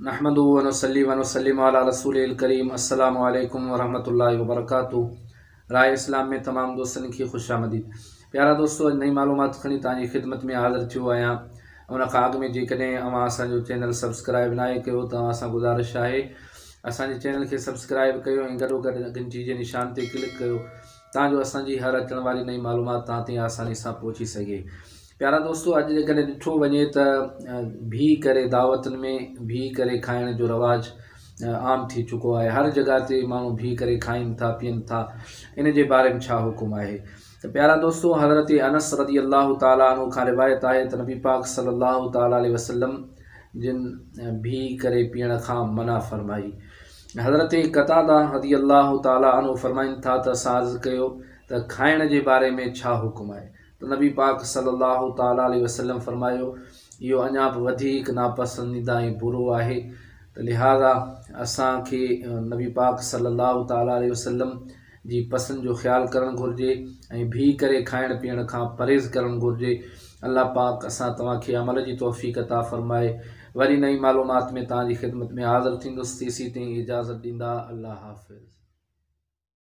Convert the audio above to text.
نحمده ونصلي ونسلم علي رسوله الڪريم السلام عليڪم ورحمة الله وبرڪاته راء اسلام ۾ تمام دوستن کي خوش آمديد پيارا دوستو اڄ نئين معلومات کڻي توهان جي خدمت ۾ حاضر ٿيو آهيان ان کان اڳ ۾ جيڪڏهن اوهان اسان جو چينل سبسڪرائب ناهي ڪيو ته اوهان سان گذارش آهي اسان جي چينل کي سبسڪرائب ڪيو ۽ گڏو گڏ گهنٽي جي نشان تي ڪلڪ ڪيو تان جو اسان جي هر اچڻ واري نئين معلومات توهان تائين آساني سان پهچي سگهي پيارا دوستو اڄ جيڪڏهن ڏٺو وڃي ته بيهي ڪري دعوتن ۾ بيهي ڪري کائڻ جو رواج عام ٿي چڪو آهي هر جڳهه تي ماڻهو بيهي ڪري کائين ٿا پيئن ٿا ان جي باري ۾ ڇا حڪم آهي ته پيارا دوستو حضرت انس رضي الله تعالٰي عنه کان روايت آهي ته نبي پاڪ صلي الله تعالٰي عليه وسلم جن بيهي ڪري پيئڻ کان منع فرمائي حضرت قتاده رضي الله تعالٰي عنه فرمائن ٿا ته اسان عرض ڪيو ته کائڻ جي باري ۾ ڇا حڪم آهي ته نبي پاڪ صلّي الله تعالٰي عليه وسلّم فرمايو، اهو اڃا به وڌيڪ ناپسنديده ۽ برو آهي ته لهٰذا اسان کي نبي پاڪ صلّي الله تعالٰي عليه وسلّم جي پسند جو خيال ڪرڻ گهرجي ۽ بيهي ڪري کائڻ پيئڻ کان پرهيز ڪرڻ گهرجي. الله پاڪ اسان توهان کي عمل جي توفيق عطا فرمائي. وري نئين معلومات ۾ توهان جي خدمت ۾ حاضر ٿيندس تيسين تائين اجازت ڏيندا. الله حافظ.